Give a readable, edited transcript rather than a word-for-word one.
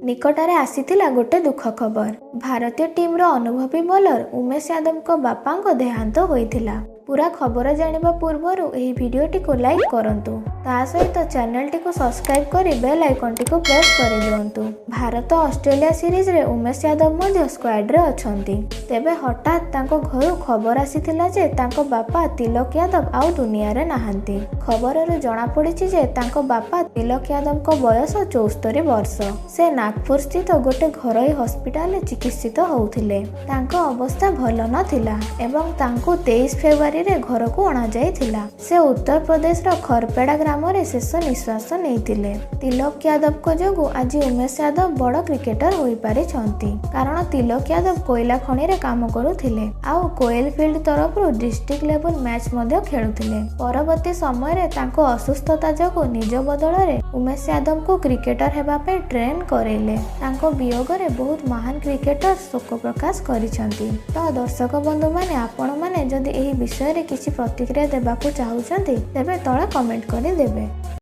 ନିକଟରେ ଆସିଥିଲା ଗୋଟେ ଦୁଃଖ ଖବର। ଭାରତୀୟ ଟିମ୍ର ଅନୁଭବୀ ବୋଲର ଉମେଶ ଯାଦବଙ୍କ ବାପାଙ୍କ ଦେହାନ୍ତ ହୋଇଥିଲା। ପୁରା ଖବର ଜାଣିବା ପୂର୍ବରୁ ଏହି ଭିଡ଼ିଓଟିକୁ ଲାଇକ୍ କରନ୍ତୁ, ତା ସହିତ ଚ୍ୟାନେଲଟିକୁ ସବସ୍କ୍ରାଇବ୍ କରି ବେଲ୍ ଆଇକନ୍ଟିକୁ ପ୍ରେସ୍ କରିଦିଅନ୍ତୁ। ଭାରତ ଅଷ୍ଟ୍ରେଲିଆ ସିରିଜରେ ଉମେଶ ଯାଦବ ମଧ୍ୟ ସ୍କ୍ୱାଡ୍ରେ ଅଛନ୍ତି। ତେବେ ହଠାତ୍ ତାଙ୍କ ଘରୁ ଖବର ଆସିଥିଲା ଯେ ତାଙ୍କ ବାପା ତିଲକ ଯାଦବ ଆଉ ଦୁନିଆରେ ନାହାନ୍ତି। ଖବରରୁ ଜଣାପଡ଼ିଛି ଯେ ତାଙ୍କ ବାପା ତିଲକ ଯାଦବଙ୍କ ବୟସ 74 ବର୍ଷ। ସେ ନାଗପୁର ସ୍ଥିତ ଗୋଟେ ଘରୋଇ ହସ୍ପିଟାଲରେ ଚିକିତ୍ସିତ ହେଉଥିଲେ। ତାଙ୍କ ଅବସ୍ଥା ଭଲ ନଥିଲା ଏବଂ ତାଙ୍କୁ 23 ଫେବୃଆରୀରେ ଘରକୁ ଅଣାଯାଇଥିଲା। ସେ ଉତ୍ତରପ୍ରଦେଶର ଖରପେଡ଼ା ଗ୍ରାମରେ ଶେଷ ନିଶ୍ୱାସ ନେଇଥିଲେ। ତିଲକ ଯାଦବଙ୍କ ଯୋଗୁଁ ଆଜି ଉମେଶ ଯାଦବ ବଡ଼ କ୍ରିକେଟର ହୋଇପାରିଛନ୍ତି, କାରଣ ତିଲକ ଯାଦବ କୋଇଲା ଖଣିରେ କାମ କରୁଥିଲେ ଆଉ କୋଏଲ ଫିଲ୍ଡ ତରଫରୁ ଡିଷ୍ଟ୍ରିକ୍ଟ ଲେଭେଲ ମ୍ୟାଚ୍ ମଧ୍ୟ ଖେଳୁଥିଲେ। ପରବର୍ତ୍ତୀ ସମୟରେ ତାଙ୍କ ଅସୁସ୍ଥତା ଯୋଗୁଁ ନିଜ ବଦଳରେ ଉମେଶ ଯାଦବଙ୍କୁ କ୍ରିକେଟର ହେବା ପାଇଁ ଟ୍ରେନ୍ କରେଇଲେ। ତାଙ୍କ ବିୟୋଗରେ ବହୁତ ମହାନ କ୍ରିକେଟର ଶୋକ ପ୍ରକାଶ କରିଛନ୍ତି। ତ ଦର୍ଶକ ବନ୍ଧୁମାନେ, ଆପଣମାନେ ଯଦି ଏହି ବିଷୟରେ କିଛି ପ୍ରତିକ୍ରିୟା ଦେବାକୁ ଚାହୁଁଛନ୍ତି ତେବେ ତଳେ କମେଣ୍ଟ କରିଦେବେ।